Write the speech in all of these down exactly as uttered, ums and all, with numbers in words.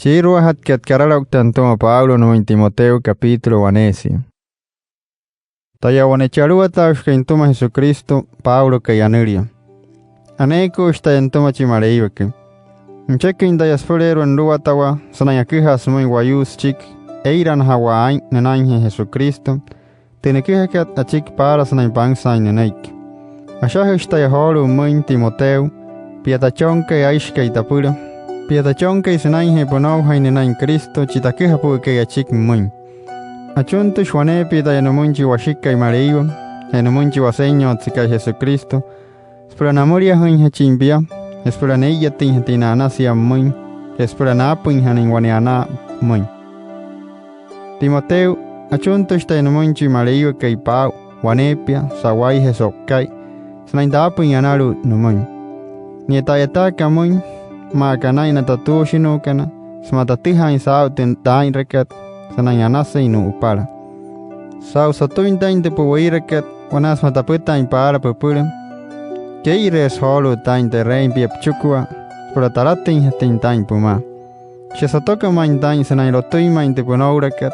Süchiiruajatkat karaloukta nütüma Pablo nümüin Timoteo, capítulo waneeshi. Taya, wane chi Aluwataaushikana nütüma Jesucristo, Pablokai anülia. Aneekuushi taya nütüma chi Maleiwakai. Nücheküin taya süpüleerua nuluwatawaa sünain aküjaa sümüin wayuu süchiki ee'iranajawaa aa'in nünainjee Jesucristo, tü nüküjakat achiki paala sünain pansaain nünüiki. Ashajüshi taya joolu'u pümüin Timoteo, pia tachonkai aishikai tapüla, pia tachonkai sünainjee pünoujain nünain Cristo chi taküjapü'ükai achiki pümüin. Achuntüshi waneepia taya nümüin chi Washikai Maleiwa je nümüin chi Wasenyotsekai Jesucristo süpüla namüliajüinjachin pia je süpüla nee'iyatüinjatüin na'anasia pümüin je süpüla naapüinjanain wane anaa pümüin. Timoteo, achuntüshi taya nümüin chi Maleiwakai paa'u waneepia, sa'wai je so'uka'i sünain taapüin analu'ut nümüin. Nia ta'yataaka amüin maa aka naa'in na tatuushinuukana sümaa tatüjaain saa'u tü taa'inrakat sünain anasüin nu'upala. Saa'u sotüin taa'in tü pu'wüirakat wanaa sümaa tapütaain paala püpüla, kee'ireesü joolu'u taa'in te'reein pia püchikua süpüla talatüinjatüin taa'in pümaa. Shia sotoka ma'i taa'in sünain lotüin ma'i tü pünoulakat,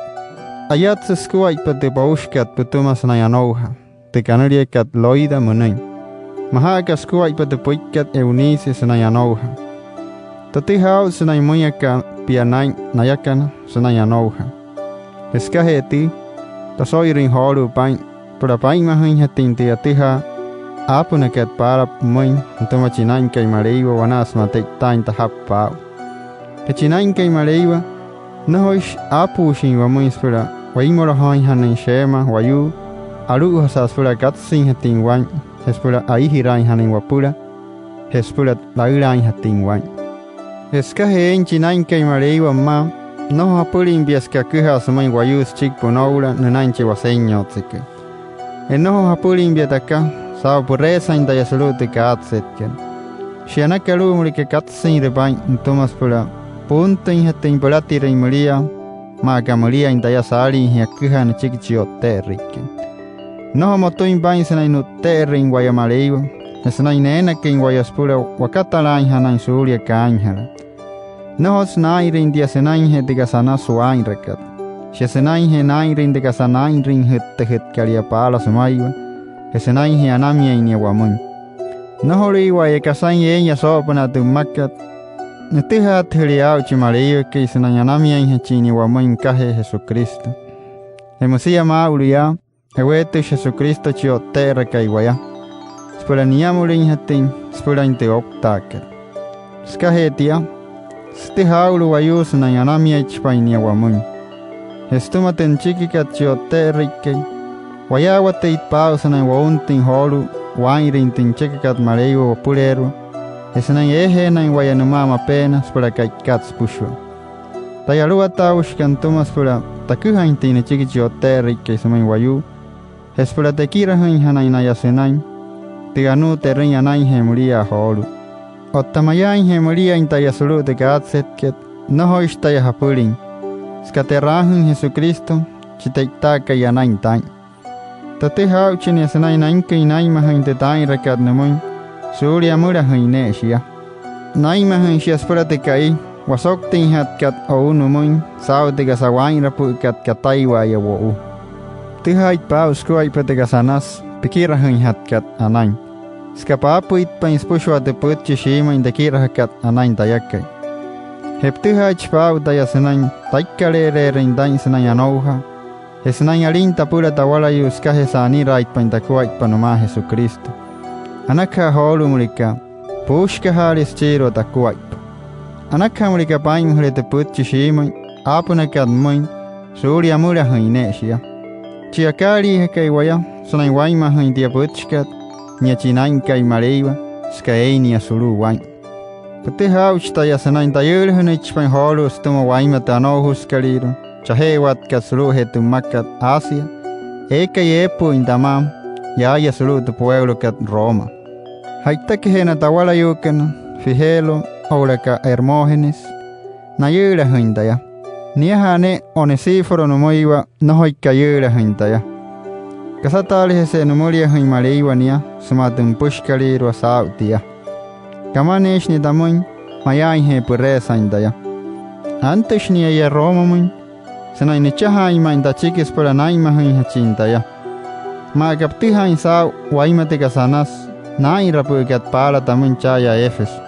ayatsü sukuaippa tü poushikat pütüma sünain anoujaa, tü kanüliakat Loida münüin. Maja'a aka sukuaippa tü püikat Eunice sünain anoujaa. Tatüjaa aa'ut sünain müin aka pia naa'in nayakana sünain anoujaa. Je sükajee tia, taso'irüin joolu'u paa'in süpüla paa'inmajüinjatüin tü atüjaa aapünakat paala pümüin nütüma chi Naa'inkai Maleiwa wanaa sümaa te'itaain tajapü paa'u. Je chi Naa'inkai Maleiwa, nnojoishi aapuushin wamüin süpüla weimolojooinjanain sheema wayuu alu'ujasa süpüla katsüinjatüin waa'in je süpüla aijiraainjanain wapüla je süpüla laülaainjatüin waa'in. Je sükajee eein chi Naa'inkai Maleiwa pümaa, nnojo japülüin pia süka aküjaa sümüin wayuu süchiki pünoula nünain chi Wasenyotsekai. Je nnojo japülüin pia taka saa'u püreesain taya sulu'u tü kaatsetkat. Shia anaka alu'u müleka katsüinre paa'in nütüma süpüla puuntüinjatüin pülatirüin müliaa, maa aka müliain taya saaliijee aküjaa nüchiki chi O'tte'erüikai. Nnojo motüin paa'in sünain nu'tte'erüin waya Maleiwa je sünain neenaküin waya süpüla wakatalaainjanain suulia kaainjalaa. Nnojotsü naa'inrüin tia sünainjee tü kasa anasü waa'inrakat, shia sünainjee naa'inrüin tü kasa naa'inrüinjatüjütkalia paala sümaiwa je sünainjee anamiain nia wamüin. Nnojolüiwa'aya kasain eein yaa soo'opünaa tü mmakat, nütüjaatüjülia aa'u chi Maleiwakai sünain anamiainjachin nia wamüin nükajee Jesucristo. Je müsia maa'ulu yaa, eweetüshi Jesucristo chi O'tte'erüikai waya süpüla niyamülüinjatüin süpülain tü ouktaakat. Sükajee tia, sütüjaa aa'ulu wayuu sünain anamiaichipain nia wamüin. Je sütüma tü nüchikikat chi O'tte'erüikai, wayaawatüitpa aa'u sünain wountüin joolu'u waa'inrüin tü nüchekakat Maleiwa wapüleerua je sünain eejeenain waya nümaa mapeena süpüla ka'ikat süpüshua. Taya, aluwataaushikana nütüma süpüla taküjainjatüin nüchiki chi O'tte'erüikai sümüin wayuu je süpüla tekirajüinjanain naya sünain tü anuu te'rüin anainjee müliaa joolu'u. Otta mayaainje müliain taya sulu'u tü kaatsetkat, nnojoishi taya japülüin, süka te'raajüin Jesucristo, chi te'itaakai anain taa'in. Tatüjaa aa'uchi nia sünain nainküin naa'inmajüin tü taa'inrakat nümüin suulia amülajüin ne'e shia. Naa'inmajüin shia süpüla tü ka'i wasouktüinjatkat o'u nümüin saa'u tü kasa waa'inrapü'ükat kataiwa'aya wo'u. Pütüjaaitpa aa'u sukuaippa tü kasa anasü pikirajüinjatkat anain, süka paapüitpain süpüshua tü pütchi shiimüin tekirajakat anain tayakai. Je pütüjaaichipa aa'u taya sünain taikkale'ere'erüin taa'in sünain anoujaa je sünain alin tapüla tawalayuu sükajee sa'aniraaitpain takuaippa nümaa Jesucristo. Anakaja joolu'u müleka puushikajaale süchiirua takuaippa. Anakaja müleka paa'inmajüle tü pütchi shiimüin aapünakat pümüin suulia amülajüin ne'e shia. Chi akaaliijakai waya sünain wainmajüin tia pütchikat, nia chi Naa'inkai Maleiwa, süka eein nia sulu'u waa'in. Pütüjaa aa'uchi taya sünain tayüülajünüichipain joolu'u sütüma wainma tü anoujasükalüirua chaje'ewatkat sulu'ujee tü mmakat Asia eekai eepü'üin tamaa yaaya sulu'u tü pueulokat Roma. Ja'itajeena tawalayuukana, Figelo oo'ulaka Hermógenes, nayüülajüin taya. Niaja'a ne'e Onesíforo nümüiwa, nnojoika ayüülajüin taya. Kasataalejese nümüliajüin Maleiwa nia sümaa tü nüpüshikalüirua saa'u tia. Kamaneeshi nia tamüin mayaainje püreesain taya. Antüshi nia yaa Romamüin sünain nüchajaain ma'i tachiki süpüla naa'inmajüinjachin taya. Maa aka pütüjaain saa'u wainma tü kasa anasü naa'inrapü'ükat paala tamüin cha'aya Éfeso.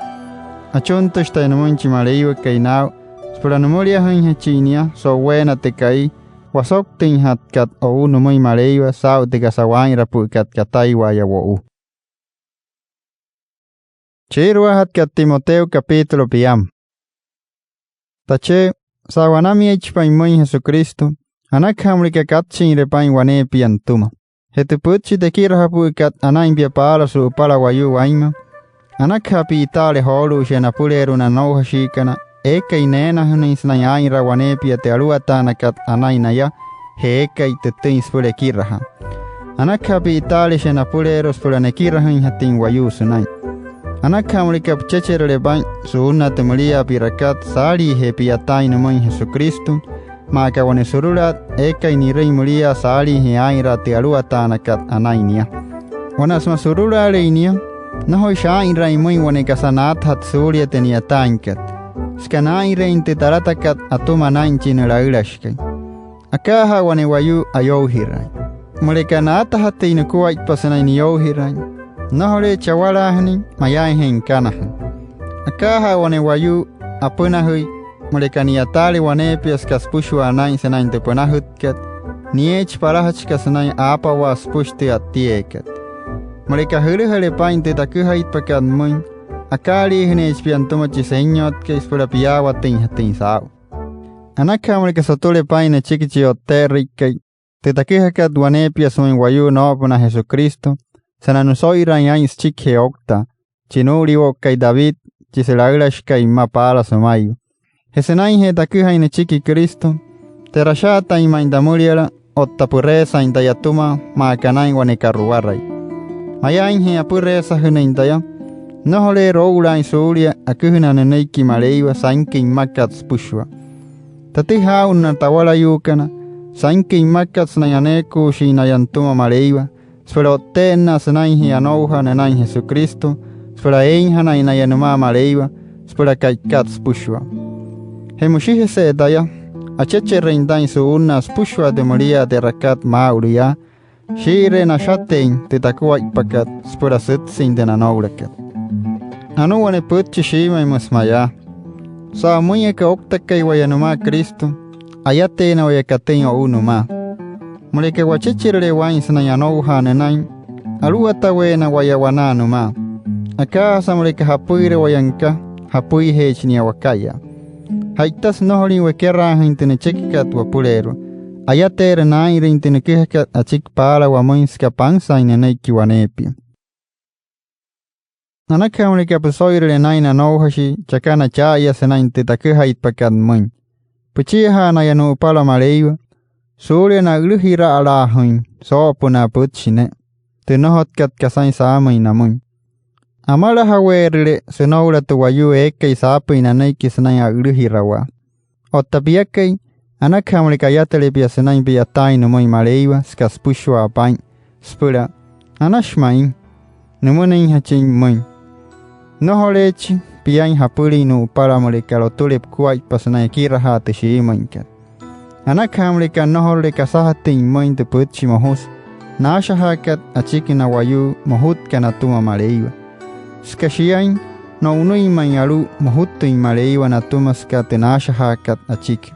Achuntüshi taya nümüin chi Maleiwakai naa'u süpüla nümüliajüinjachin nia so'uweena tü ka'i wasouktüinjatkat o'u nümüin Maleiwa saa'u tü kasa waa'inrapü'ükat kataiwa'aya wo'u. Chiiruajatkat Timoteo, capítulo piama. Tachee, saa'u anamiaichipain pümüin Jesucristo, anakaja müleka katchinre paa'in waneepia nütüma. Je tü pütchi tekirajapü'ükat anain pia paala su'upala wayuu wainma, anakaja pi'itaale joolu'u shia napüleerua na anoujashiikana eekai neenajünüin sünain aa'inraa waneepia tü aluwataanakat anain naya je eekai tütüin süpüla ekirajaa. Anakaja pi'itaale shia napüleerua süpüla nekirajüinjatüin wayuu sünain. Anakaja müleka püchecherüle paa'in su'unnaa tü müliaa pi'rakat saaliijee pi'yataain nümüin Jesucristo, maa aka wane surulaat eekai ni'rüin müliaa saaliijee aa'inraa tü aluwataanakat anain nia. Wanaa sümaa surulaalüin nia, nnojoishi aa'inraain pümüin wane kasa naatajatü suulia tü ni'yataainkat, süka naa'inreein tü talatakat atüma naa'in chi nülaülashikai. Akaajaa wane wayuu ayoujiraain, müleka naatajatüin nukuaippa sünain niyoujiraain, nnojoleechi awalaajünüin mayaainje nükanajüin. Akaajaa wane wayuu apünajüi, müleka ni'yataale waneepia süka süpüshua naa'in sünain tü pünajütkat, nieechi palajachika sünain aapawaa süpüshi tü a'ttieekat. Müleka jülüjale paa'in tü taküjaitpakat pümüin, akaaliijüneechi pia nütüma chi Senyotkai süpüla piyaawatüinjatüin saa'u. Anakaja müleka sotüle paa'in nüchiki chi O'tte'erüikai tü taküjakat waneepia sümüin wayuu noo'opünaa Jesucristo, sünain nüso'iraain aa'in süchikijee ouktaa, chi nuu'uliwo'ukai David, chi sülaülashikai mma paala sümaiwa. Je sünainjee taküjain nüchiki Cristo, te'rashaatain ma'i tamüliala otta püreesain taya atüma maa aka naa'in wane ka'ruwarai. Mayaainje apüreesajünüin taya, nnojoleerü oo'ulaain suulia aküjünaa nünüiki Maleiwa sainküin mmakat süpüshua. Tatüjaa aa'u na tawalayuukana sainküin mmakat sünain aneekuushin naya nütüma Maleiwa, süpüla o'tte'ennaa sünainjee anoujaa nünain Jesucristo, süpüla eeinjanain naya nümaa Maleiwa süpüla ka'ikat süpüshua. Je müshijese'e taya, achecherüin taa'in su'unnaa süpüshua tü müliaa te'rakat maa'ulu yaa, shii'iree nashateein tü takuaippakat süpüla sütsüin tü nanoulakat. Anuu wane pütchi shiimüin, müsü mayaa: Saa'u müin aka ouktakai waya nümaa Cristo, ayateena waya katüin o'u nümaa. Müleka wachecherüle waa'in sünain anoujaa nünain, aluwataweena waya wanaa nümaa. Akaajasa müleka japüire waya nüka, japüijeechi nia waka'iya. Ja'itasü nnojolüin wekeraajüin tü nüchekakat wapüleerua, ayateerü naa'inrüin tü nüküjakat achiki paala wamüin süka pansaain nünüiki waneepia. Anakaja müleka püso'irüle naa'in na anoujashii chakana cha'aya sünain tü taküjaitpakat pümüin. Püchiajaa naya nu'upala Maleiwa suulia na'ülüjira'alaajüin soo'opünaa pütchi ne'e, tü nnojotkat kasain saamüin namüin. Amalajaweerüle sünoula tü wayuu eekai saapüin nanüiki sünain a'ülüjirawaa. Otta piakai, anakaja müleka ayatüle pia sünain pi'yataain nümüin Maleiwa süka süpüshua paa'in süpüla "Anashi ma'i" nümünüinjachin pümüin. Nnojoleechi piain japülin nu'upala müleka lotüle pukuaippa sünain ekirajaa tü shiimüinkat. Anakaja müleka nnojorule kasajatüin pümüin tü pütchi mojusü naashajaakat achiki na wayuu mojutkana atüma Maleiwa, süka shiain no'unüin ma'i alu'u mojutüin Maleiwa natüma süka tü naashajaakat achiki.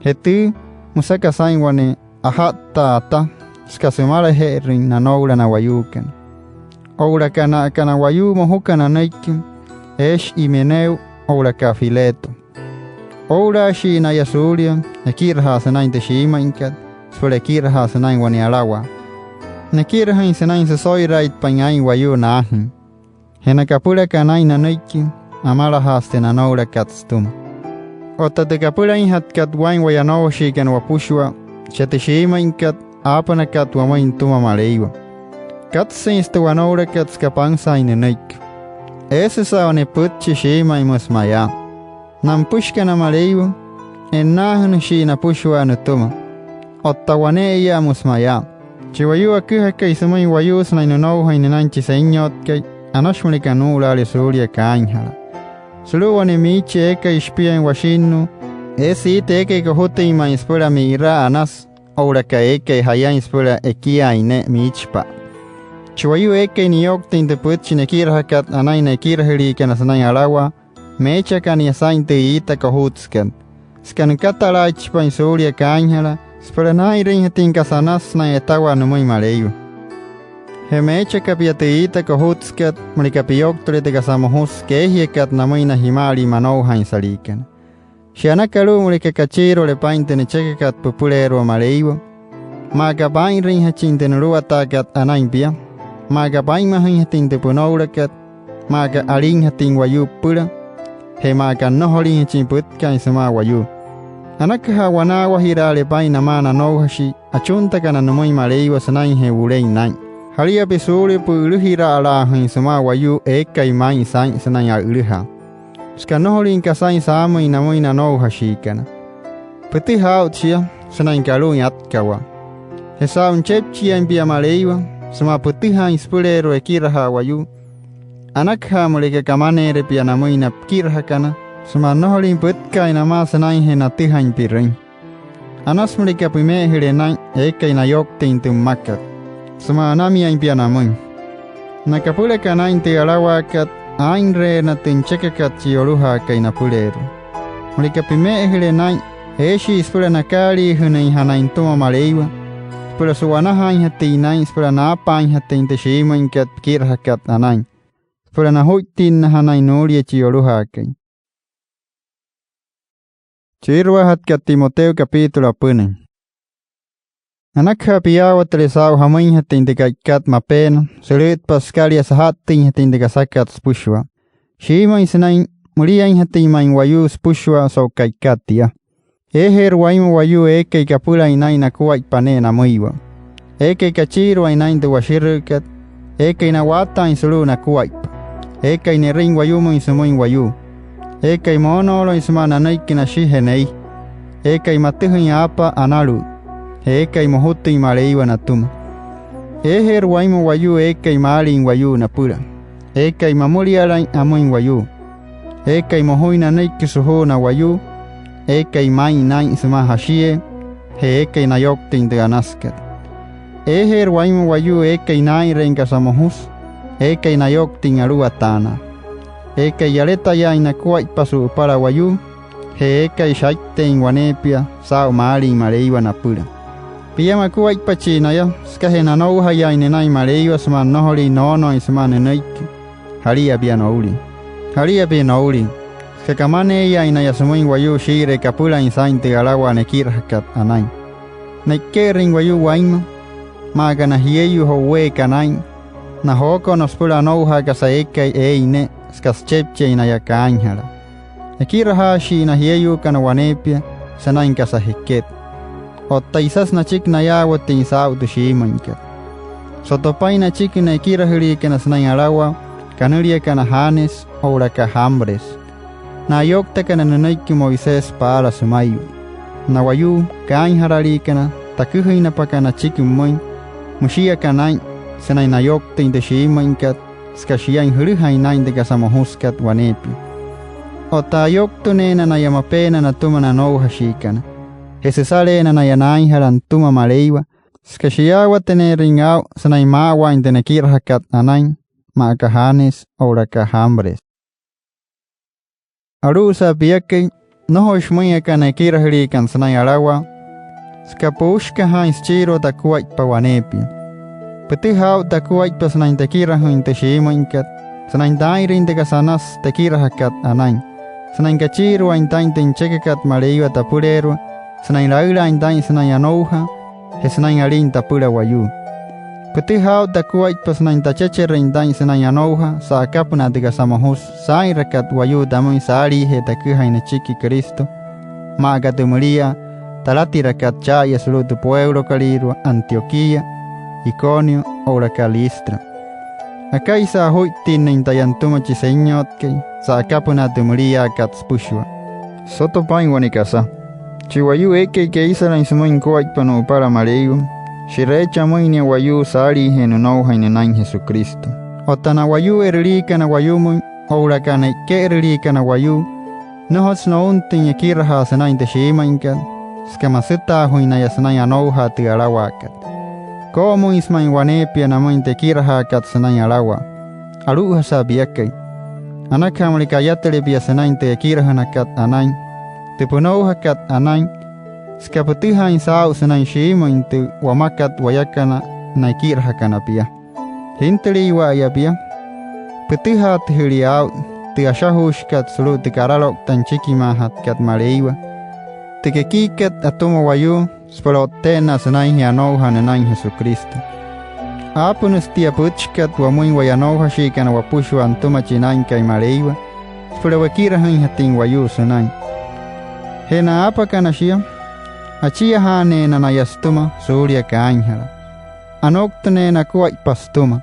Je tüü, müsü aka saa'in wane aja'ttaa ata süka sümalaje'erüin nanoula na wayuukana. Oo'ulaka na'aka na wayuu mojukana anüiki, eeshi Himeneo oo'ulaka Fileto. Oo'ulaashii naya suulia ekirajaa sünain tü shiimüinkat süpüla ekirajaa sünain wane alawaa. Nekirajüin sünain süso'iraaitpain aa'in wayuu naajüin. Je na kapülakana aa'in nanüiki, amalajaasü tü nanoulakat sütüma. Otta tü kapülainjatkat waa'in waya anoujashiikana wapüshua, shia tü shiimüinkat aapünakat wamüin nütüma Maleiwa. Katsüinsü tü wanoulakat süka pansaain nünüiki. Eesüsa wane pütchi shiimüin, müsü mayaa: Na nüpüshikana Maleiwa, e'nnaajünüshii napüshua nütüma. Otta wane'eya, müsü mayaa: Chi wayuu aküjakai sümüin wayuu sünain nünoujain nünain chi Senyotkai, anashi müleka nuu'ulaale suulia kaainjalaa. Sulu'u wane miichi eekai shipiain washinnuu, Eesü iita eekai kojutüin ma'i süpüla mi'iraa anasü oo'ulaka eekai jayain süpüla ekiaain ne'e miichipa'a. Chi wayuu eekai niyouktüin tü pütchi nekirajakat anain na ekirajüliikana sünain alawaa, meechi aka nia saa'in tü iita kojutsükat. Süka nükatalaaitchipain suulia kaainjalaa süpüla naa'inrüinjatüin kasa anasü sünain a'yatawaa nümüin Maleiwa. Je meechi aka pia tü iita kojutsükat, müleka piyouktüle tü kasa mojusü keejiakat namüin na jima'alii manoujainsaliikana. Shia anaka alu'u müleka kachiiruale paa'in tü nüchekakat püpüleerua Maleiwa, maa aka paa'inrüinjachin tü nuluwataakat anain pia, maa aka paa'inmajüinjatüin tü pünoulakat, maa aka alinjatüin wayuu püpüla, je maa aka nnojolinjachin pütkaain sümaa wayuu. Anakaja wanaawajiraale paa'in namaa na anoujashii achuntakana nümüin Maleiwa sünainjee wulein naa'in. Jalia pia suulia pü'ülüjira'alaajüin sümaa wayuu eekai maa'in saa'in sünain a'ülüjaa, süka nnojolüin kasain saamüin namüin na anoujashiikana. Pütüjaa aa'ut shia sünain kalu'uin atkawaa. Je saa'u nüchepchiain pia Maleiwa sümaa pütüjaain süpüleerua ekirajaa wayuu, anakaja müleka kamaneere pia namüin na pikirajakana sümaa nnojolüin pütkaain namaa sünainjee natüjain pi'rüin. Anasü müleka pime'ejüle naa'in eekai nayouktüin tü mmakat sümaa anamiain pia namüin. Na kapülakana aa'in tü alawaakat, aa'inreena tü nüchekakat chi yolujaakai napüleerua. Müleka pime'ejüle naa'in, eeshii süpüla nakaaliijünüinjanain nütüma Maleiwa süpüla su'wanajaainjatüin naa'in süpüla naapaainjatüin tü shiimüinkat pikirajakat anain, süpüla najuittinnajanain nuulia chi yolujaakai. Chiiruajatkat Timoteo, capítulo apünüin. Anakaja piyaawatüle saa'u jamüinjatüin tü ka'ikat mapeena sülü'ütpa sükalia saja'ttüinjatüin tü kasakat süpüshua. Shiimüin sünain müliainjatüin ma'i wayuu süpüshua so'u ka'ikat tia. Eejeerü wainma wayuu eekai kapülain naa'in nakuaippa ne'e namüiwa, eekai kachiiruain naa'in tü washirüükat, eekai na'waataain sulu'u nakuaippa, eekai ne'rüin wayumüin sümüin wayuu, eekai moonooloin sümaa nanüiki nashi je nei, eekai matüjüin aapaa analu'ut, je eekai mojutüin Maleiwa natüma. Eejeerü wainma wayuu eekai maalin wayuu napüla, eekai mamülialain amüin wayuu, eekai mojuin nanüiki sujuuna wayuu, eekai maa'in naa'in sümaa jashiee, je eekai nayouktüin tü anasükat. Eejeerü wainma wayuu eekai naa'inreein kasa mojusü, eekai nayouktüin aluwataanaa, eekai yaletayaain nakuaippa su'upala wayuu, je eekai shaitteein waneepia saa'u maalin Maleiwa napüla. Piama akuaippachii naya sükajee nanoujayaain nünain Maleiwa sümaa nnojolin noonooin sümaa nünüiki, jalia pia noulia. Jalia pia noulia, süka kamaneeyaain naya sümüin wayuu shii'iree kapülain saa'in tü alawaa nekirajakat anain. Ne'ike'erüin wayuu wainma, maa aka na jieyuu jo'uweekana aa'in, na jookona süpüla anoujaa kasa eekai eein ne'e, süka süchepchiain naya kaainjalaa. Ekirajaashii na jieyuukana waneepia sünain kasa jeket. Otta isasü nachiki nayaawatüin saa'u tü shiimüinkat. Soto paa'in nachiki na ekirajüliikana sünain alawaa kanüliakana Janes oo'ulaka Jambres, na ayouktakana nünüiki Moisés paala sümaiwa. Na wayuu kaainjaraliikana taküjüinapakana achiki pümüin, müshii aka naa'in, sünain nayouktüin tü shiimüinkat, süka shiain jülüjain naa'in tü kasa mojusükat waneepia. Otta ayouktüneena naya mapeena natüma na anoujashiikana je süsaleena naya naainjala nütüma Maleiwa, süka shiyaawatüneerüin aa'u sünain maa'awaain tü nekirajakat anain, maa aka Janes oo'ulaka Jambres. Alu'usa piakai, nnojoishi müin aka na ekirajüliikana sünain alawaa, süka puushikajaain süchiirua takuaippa waneepia. Pütüjaa aa'ut takuaippa sünain tekirajüin tü shiimüinkat, sünain taa'inrüin tü kasa anasü tekirajakat anain, sünain kachiiruain taa'in tü nüchekakat Maleiwa tapüleerua, sünain laülaain taa'in sünain anoujaa, je sünain alin tapüla wayuu. Pütüjaa aa'ut takuaippa sünain tachecherüin taa'in sünain anoujaa sa'akapünaa tü kasa mojusü saa'inrakat wayuu tamüin saaliijee taküjain nüchiki Cristo, maa aka tü müliaa talatirakat cha'aya sulu'u tü pueulokalüirua Antioquía, Iconio oo'ulaka Listra. Akaisa'a ojuittinnüin taya nütüma chi Senyotkai sa'akapünaa tü müliaakat süpüshua. Soto paa'in wane kasa: Chi wayuu eekai keisalain sümüin nukuaippa nu'upala Maleiwa, shi'reechi amüin nia wayuu saaliijee nünoujain nünain Jesucristo. Otta na wayuu e'rüliikana wayumüin oo'ulaka na e'ike'erüliikana wayuu, Nnojotsü nountüin ekirajaa sünain tü shiimüinkat, süka masütaajuin naya sünain anoujaa tü alawaakat. Koo'omüinsü ma'i waneepia namüin tü ekirajaakat sünain alawaa. Alu'ujasa piakai, anakaja müleka ayatüle pia sünain tü ekirajünakat anain, tü pünoujakat anain, süka pütüjaain saa'u sünain shiimüin tü wamakat wayakana na ekirajakana pia. Jintüliiwa'aya pia, pütüjaatüjülia aa'u tü ashajuushikat sulu'u tü karaloukta nüchikimaajatkat Maleiwa, tü kekiikat atüma wayuu süpüla o'tte'ennaa sünainjee anoujaa nünain Jesucristo. Aapünüsü tia pütchikat wamüin waya anoujashiikana wapüshua nütüma chi Naa'inkai Maleiwa süpüla wekirajüinjatüin wayuu sünain. Je na aapakana shia, achiajaaneena naya sütüma suulia kaainjalaa. Anouktüneena akuaippa sütüma.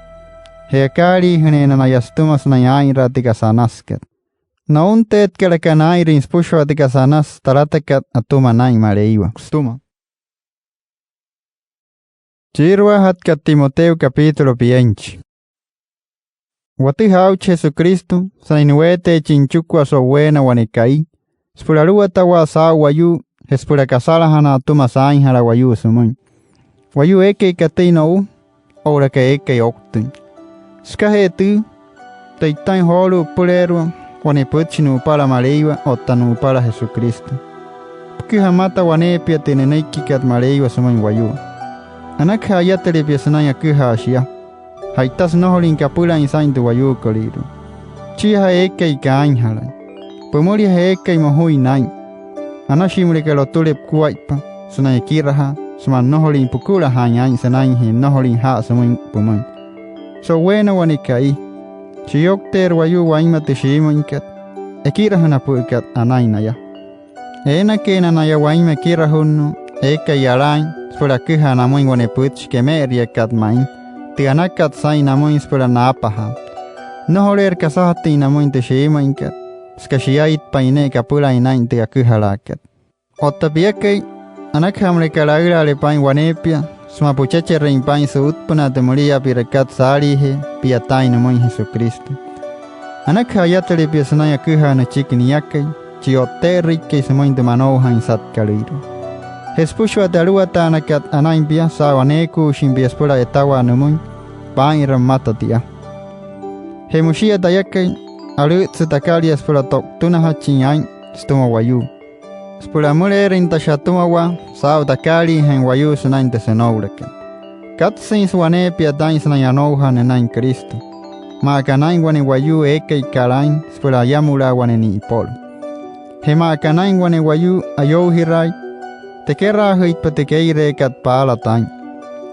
Je akaaliijüneena naya sütüma sünain aa'inraa tü kasa anasükat. Nounteetkalaka naa'inrüin süpüshua tü kasa anasü talatakat atüma naa'in Maleiwa sütüma. Chiiruajatkat Timoteo, capítulo pienchi. Watüjaa aa'uchi Jesucristo sünain niweeteechin nüchikua so'uweena wane ka'i süpüla aluwatawaa saa'u wayuu je süpüla kasalajanaa atüma saainjala wayuu sümüin, wayuu eekai katüin no'u oo'ulaka eekai ouktüin. Sükajee tüü, te'itaain joolu'u püpüleerua wane pütchi nu'upala Maleiwa otta nu'upala Jesucristo. Püküja pümata waneepia tü nünüikikat Maleiwa sümüin wayuu. Anakaja ayatüle pia sünain aküjaa shia. Ja'itasü nnojolüin kapülain saa'in tü wayuukolüirua. Püchiaja eekai kaainjalain. Pümüliaja eekai mojuin naa'in. Anashii müleka lotüle pukuaippa sünain ekirajaa sümaa nnojolüin pukulajaain aa'in sünainjee nnojolüin jaa'a sümüin pümüin. So'uweena wane ka'i, shiyoukteerü wayuu wainma tü shiimüinkat ekirajünapü'ükat anain naya. Eenakeena naya wainma ekirajunnuu eekai yalaain süpüla aküjaa namüin wane pütchi keme'eriakat ma'i, tü anakat saa'in namüin süpüla naapajaa. Nnojoleerü kasajatüin namüin tü shiimüinkat, süka shiaitpain ne'e kapülain naa'in tü aküjalaakat. Otta piakai, anakaja müleka laülaale paa'in waneepia sümaa püchecherüin paa'in su'utpünaa tü müliaa pi'rakat saaliijee pi'yataain nümüin Jesucristo. Anakaja ayatüle pia sünain aküjaa nüchiki niakai, chi O'tte'erüikai sümüin tü manoujainsatkalüirua. Je süpüshua tü aluwataanakat anain pia saa'u aneekuushin pia süpüla a'yatawaa nümüin, paa'inra pümata tia. Je müshia tayakai, alü'ütsü takalia süpüla to'utünajachin aa'in sütüma wayuu süpüla amüleerüin tashatümawaa saa'u takaaliijain wayuu sünain tü sünoulakat. Katsüinsü waneepia taa'in sünain anoujaa nünain Cristo, maa aka naa'in wane wayuu eekai kalain süpüla ayamülaa wane ni'ipolo. Je maa aka naa'in wane wayuu ayoujiraai, tekeraajüitpa tü kee'ireekat paala taa'in.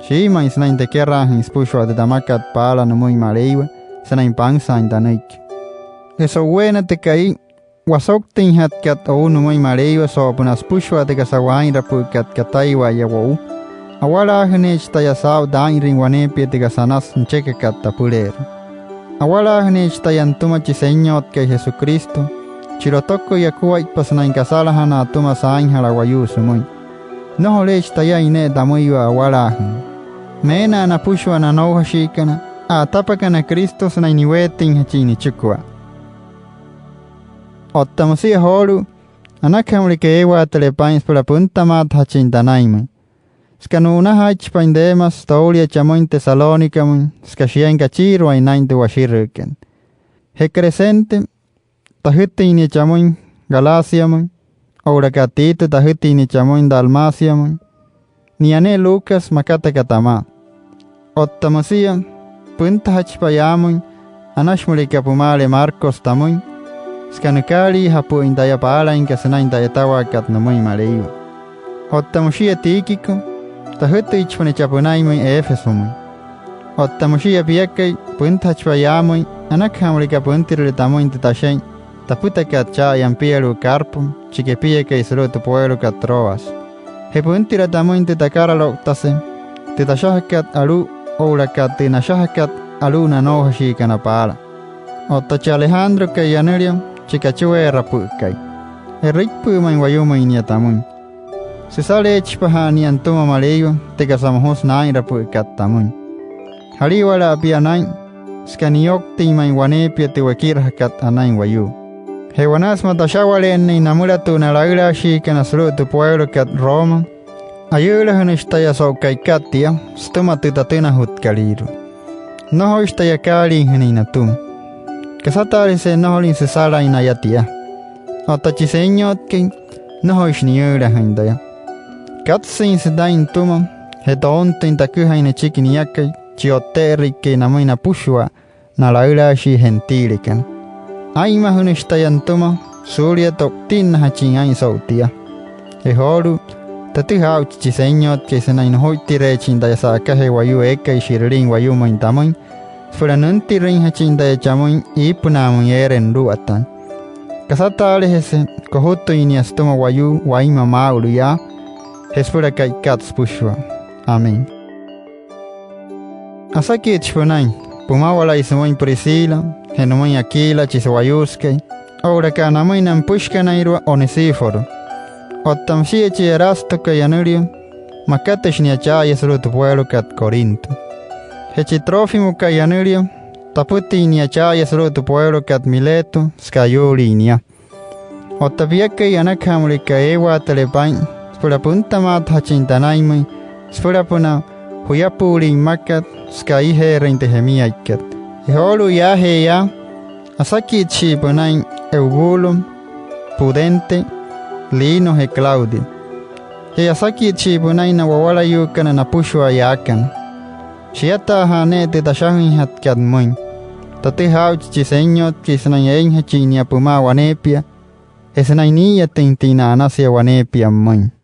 Shiimüin sünain tekeraajüin süpüshua tü tamakat paala nümüin Maleiwa sünain pansaain tanüiki. Je so'uweena tü ka'i wasouktüinjatkat o'u nümüin Maleiwa soo'opünaa süpüshua tü kasa waa'inrapü'ükat kataiwa'aya wo'u, awalaajüneechi taya saa'u taa'inrüin waneepia tü kasa anasü nüchekakat tapüleerua. Awalaajüneechi taya nütüma chi Senyotkai Jesucristo, chi lotokoi akuaippa sünain kasalajanaa atüma saainjala wayuu sümüin. Nnojoleechi tayain ne'e tamüiwa awalaajünüin. Meena napüshua na anoujashiikana a'atapakana Cristo sünain niweetüinjachin nüchikua. Otta müsia joolu'u, anakaja müleka eewaatüle paa'in süpüla püntamaatajachin tanainmüin. Süka nu'unajaaichipain Demas toulia chamüin Tesalónicamüin, süka shiain kachiiruain naa'in tü washirüükat. Je Crescente, tajütüin nia chamüin Galaciamüin, oo'ulaka Tito tajütüin nia chamüin Dalmaciamüin. Nia ne'e Lucas makataka tamaa. Otta müsia, püntajachi pa'yaamüin, anashi müleka pümaale Marcos tamüin, süka nükaaliijapü'üin taya paalainka sünain tü a'yatawaakat nümüin Maleiwa. Otta müshia Tíquico, tajütüichipa nia chapünainmüin Éfesomüin. Otta müshia piakai, püntajachi pa'yaamüin, anakaja müleka püntirüle tamüin tü tashe'in tapütakat cha'aya nipialu'u Carpo, chi kepiakai sulu'u tü pueulokat Troas. Je püntira tamüin tü takaralouktasee, tü tashajakat alu'u oo'ulaka tü nashajakat alu'u na anoujashiikana paala. Otta chi Alejandrokai anülia, chi kachueerapü'ükai, e'rüipü'ü ma'i wayumüin nia tamüin. Süsaleechipaja'a nia nütüma Maleiwa tü kasa mojusü naa'inrapü'ükat tamüin. Jaliwala'a pia naa'in süka niyouktüin ma'i waneepia tü wekirajakat anain wayuu. Je wanaa sümaa tasha'wale'ennüin namülatu'u na laülaashiikana sulu'u tü pueulokat Roma, ayüülajünüshi taya so'u ka'ikat tia sütüma tü tatünajutkalüirua. Nnojoishi taya akaaliijünüin natüma. Kasataalejese nnojolüin süsalain naya tia. Otta chi Senyotkai, nnojoishi niyüülajüin taya. Katsüinsü taa'in nütüma je tountüin taküjain nüchiki niakai chi O'tte'erüikai namüin napüshua na laülaashii gentilekana. Aa'inmajünüshi taya nütüma suulia to'utinnajachin aa'in so'u tia. Je joolu'u, tatüjaa aa'uchi chi Senyotkai sünain nujuittireechin taya sa'akajee wayuu eekai shi'rülin wayumüin tamüin süpüla nüntirüinjachin taya chamüin iipünaamüin eere nuluwataain. Kasataalejese kojutüin nia sütüma wayuu wainma maa'ulu yaa je süpüla ka'ikat süpüshua. Amén. Asakitshi pünain pümawalai sümüin Priscila je nümüin Aquila chi su'wayuusekai oo'ulaka namüin na nüpüshikanairua Onesíforo. Otta müshia chi Erastokai anülia, makatüshi nia cha'aya sulu'u tü pueulokat Corinto. Je chi Trófimokai anülia, tapütüin nia cha'aya sulu'u tü pueulokat Mileto süka ayuulin nia. Otta piakai, anakaja müleka eewaatüle paa'in süpüla püntamaatajachin tanainmüin süpülapünaa juyapuulin mmakat süka aijeerüin tü jemiaikat. Je joolu'u yaajee yaa, asakitshii pünain Eubulo, Pudente, Lino je Claudia. Je asakitshii pünain na wawalayuukana napüshua yaakana. Shiataaja'a ne'e tü tashajüinjatkat pümüin. Tatüjaa aa'uchi chi Senyotkai sünain eeinjachin nia pümaa waneepia je sünain nii'iyatüinjatüin na'anasia waneepia pümüin.